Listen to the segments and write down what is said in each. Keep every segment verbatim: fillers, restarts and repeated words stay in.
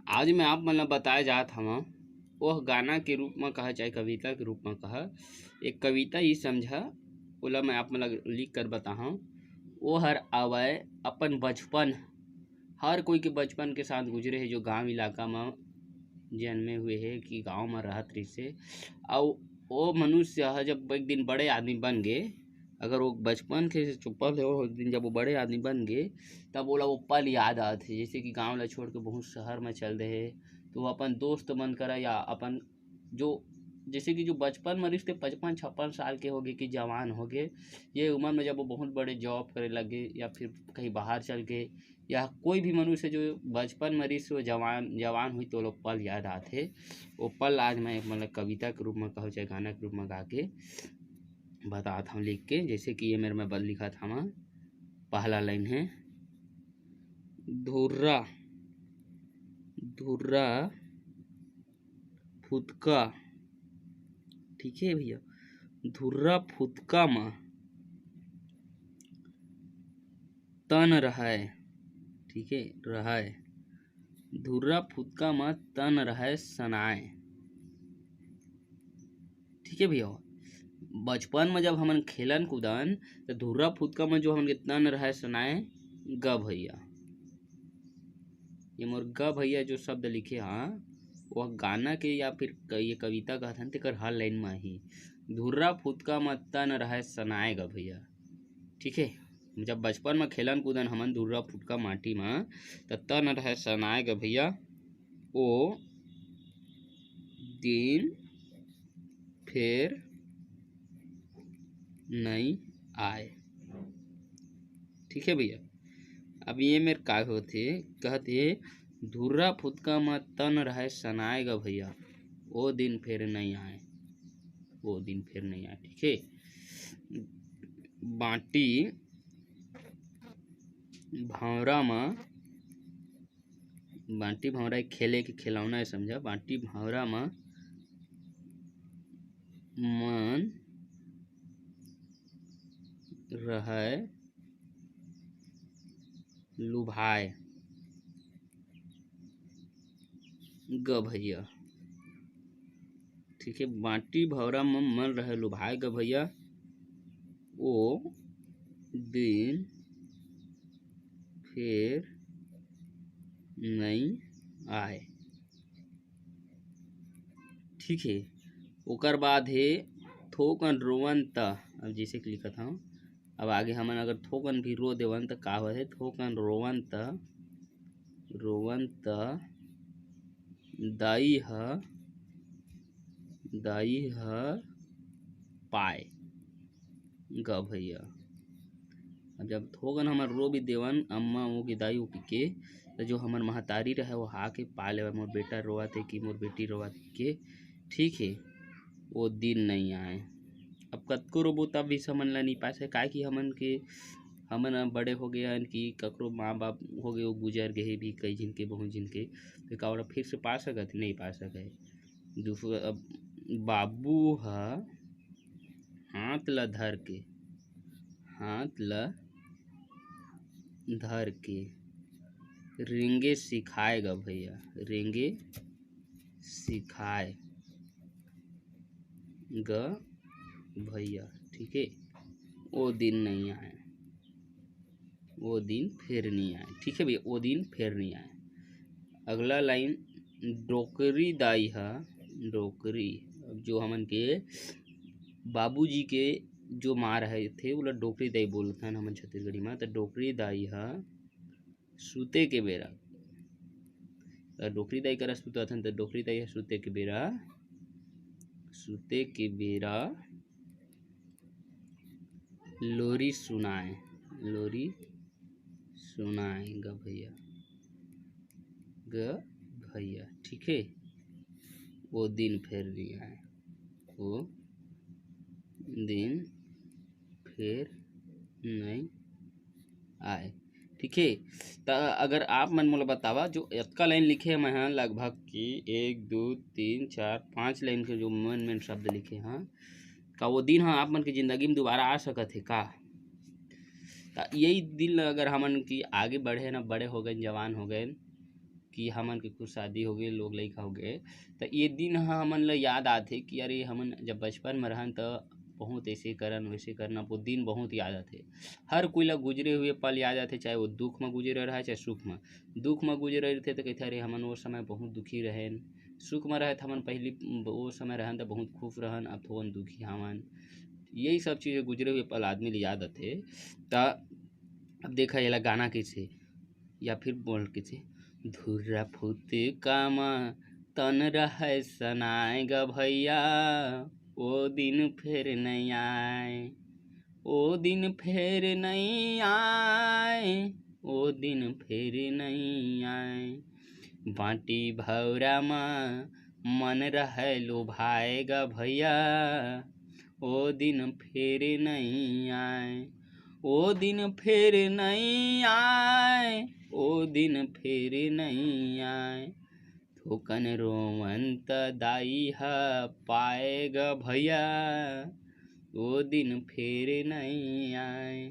आज मैं आप मन ल बताए जात हवं, ओह गाना के रूप म कहा, चाहे कविता के रूप म कहा, एक कविता ही समझा, ओला मैं आप मन ल लिख कर बताहूँ। ओ हर आवय अपन बचपन, हर कोई के बचपन के साथ गुजरे हे, जो गांव इलाका म जन्मे हुए हे, कि गांव म रहत रहिस हे। अउ ओ मनुष्य ह जब एक दिन बड़े आदमी बन गे, अगर वो बचपन के चुप्पा ले, वो दिन जब वो बड़े आदमी बन गे, तब ओला वो पल याद आत हे, जैसे कि गांव ला छोड़ के बहुत शहर में चल दे हे, तो वो अपन दोस्त मन करा या अपन जो, जैसे कि जो बचपन में रिश्ते पचपन छप्पन साल के हो गए कि जवान हो गए, ये उम्र में जब वो बहुत बड़े जॉब करे लगे या फिर कहीं बाहर चल के, या कोई भी मनुष्य जो बचपन में रिश्ते वो जवान, जवान हुई तो लोग पल याद आते। वो पल आज मैं मतलब कविता के रूप में कहो चाहे गाना के रूप में गा के बतात हूँ लिख के। जैसे कि ये मेरे में बल लिखा था, पहला लाइन है, धुर्रा, धुर्रा फुतका, ठीक है भैया, धुर्रा फुतका म तन रहय, ठीक है, रहय, धुर्रा फुतका म तन रहय सनाय। ठीक है भैया, बचपन में जब हमन खेलन कूदन, तो धुर्रा फुतका में जो हमन के तन रहय सनाय ग भैया। ये मोर ग भैया जो शब्द लिखे हा, वह गाना के या फिर क-, ये कविता कहथन, तेकर हर लाइन में ही, धुर्रा फुतका में तन रहय सनाय ग भैया। ठीक है, जब बचपन में खेलन कूदन हमन धुर्रा फुटका माटी में, त तन रहय सनाय ग भैया, ओ दिन फेर नई आय। ठीक है भैया, अब ये मेर का होथे, कहत हे, धुर्रा फुतका म तन रहय सनाय ग भैया, ओ दिन फेर नई आय, ओ दिन फेर नई आय। ठीक है, बांटी भौंरा म, बांटी भौंरा एक खेले के खिलौना है, समझा। बांटी भौंरा म मन रहय लुभाय ग भैया। ठीक है, बांटी भौंरा म मन रहय लुभाय ग भैया, ओ दिन फेर नई आय। ठीक है, ओकर बाद हे थोकन रोवन त, अब जैसे कि लिखत हूँ, अब आगे हमन अगर थोकन भी रो देवन त का होथे, थोकन रोवन त, रोवन त दाई ह, दाई ह पाय ग भैया। अब जब थोकन हमन रो भी देवन अम्मा वो के दाई वो के, तो जो हमर महतारी रहे वो हा के पा लेवे, मोर बेटा रोवत हे कि मोर बेटी रोवत हे के, ठीक है, वो दिन नहीं आए। अब कतको रोबो तब भी हमन ला नहीं पाए, काहे कि हमन के, हमन अब बड़े हो गए हन कि ककरो माँ बाप हो गए, वो गुजर गए भी कई झिन के, बहुत झिन के, तो का ओला फिर से पा सकत? नहीं पा सके। दूसरा, अब बाबू ह हाथ ला धर के, हाथ ला धर के रेंगे सिखाय ग भैया, रेंगे सिखाय ग भैया। ठीक है, ओ दिन नहीं आए, ओ दिन फेर नहीं आए। ठीक है भैया, ओ दिन फेर नहीं आए। अगला लाइन, डोकरी दाई ह, डोकरी, अब जो हमन के बाबूजी के जो माँ रहे थे, ओला डोकरी दाई बोलथन हमन छत्तीसगढ़ी में। त डोकरी दाई ह सुते के बेरा, त डोकरी दाई करा सुतथन, त डोकरी दाई ह सुते के बेरा, सुते के बेरा लोरी सुनाए, लोरी सुनाए ग भैया, ग भैया। ठीक है, वो दिन फेर नहीं आए, वो दिन फेर नहीं आए। ठीक है, त अगर आप मन मोला बतावा, जो अतका लाइन लिखे मैं ह, लगभग कि एक, दो, तीन, चार, पाँच लाइन के जो मेन मेन शब्द लिखे ह, का वो दिन ह आप मन के जिंदगी में दोबारा आ सकत हे का? त यही दिन ल अगर हमन की आगे बढ़े ना, बड़े हो गए, जवान हो गए, कि हमन के खुद शादी हो गए, लोग लइका हो गए, त ये दिन ह हमन ल याद आथे कि अरे, हमन जब बचपन में रहन त बहुत ऐसे करन, वैसे करन। अब वो दिन बहुत याद आथे। हर कोई ला गुजरे हुए पल याद आथे, चाहे वो दुख में गुजरे रहे, चाहे सुख में। दुख में गुजरे रहिथे त कहिथे, "अरे, हमन वो समय बहुत दुखी रहेन।" सुख में रहे त हमन पहली वो समय रहन त बहुत खुश रहन, अब थोकन दुखी हावन। यही सब चीज़ें, गुजरे हुए पल आदमी ल याद आथे। त अब देखा, एला गाना कइसे या फिर बोल कइसे, "धुर्रा फुतका म तन रहय सनाय ग भैया, ओ दिन फेर नइ आय, ओ दिन फेर नइ आय, ओ दिन फेर नइ आय। बाटी भौरा म मन रहय लोभाय ग भैया, ओ दिन फेर नइ आय, ओ दिन फेर नइ आय, ओ दिन फेर नइ आय। थोकन रोवन त दाई ह पाय ग भैया, ओ दिन फेर नइ आय,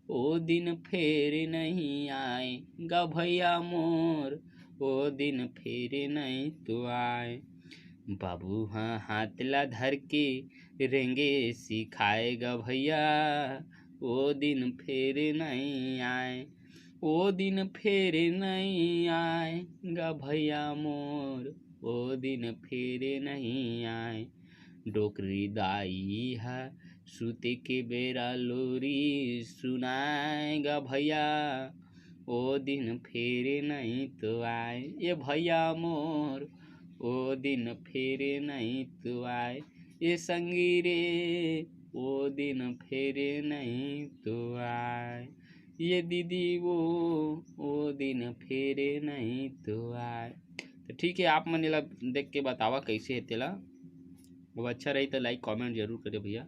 ओ दिन फेर नइ आय ग भैया मोर, ओ दिन फेर नइ तो आय।" बाबू ह हाथ ला धर के रेंगे सिखाय ग भैया, ओ दिन फेर नइ आय, ओ दिन फेर नइ आय ग भैया मोर, ओ दिन फेर नइ आय। डोकरी दाई ह सुते के बेरा लोरी सुनाय ग भैया, ओ दिन फेर नइ तो आय, ए भैया मोर, ओ दिन फेर नइ तो आय, ए संगी रे, ओ दिन फेर नइ तो आय, ए दीदी वो, ओ दिन फेर नइ तो आय। तो ठीक है, आप मन एला देख के बतावा कइसे हे तेला। वो अच्छा रही तो like comment जरूर करे भैया।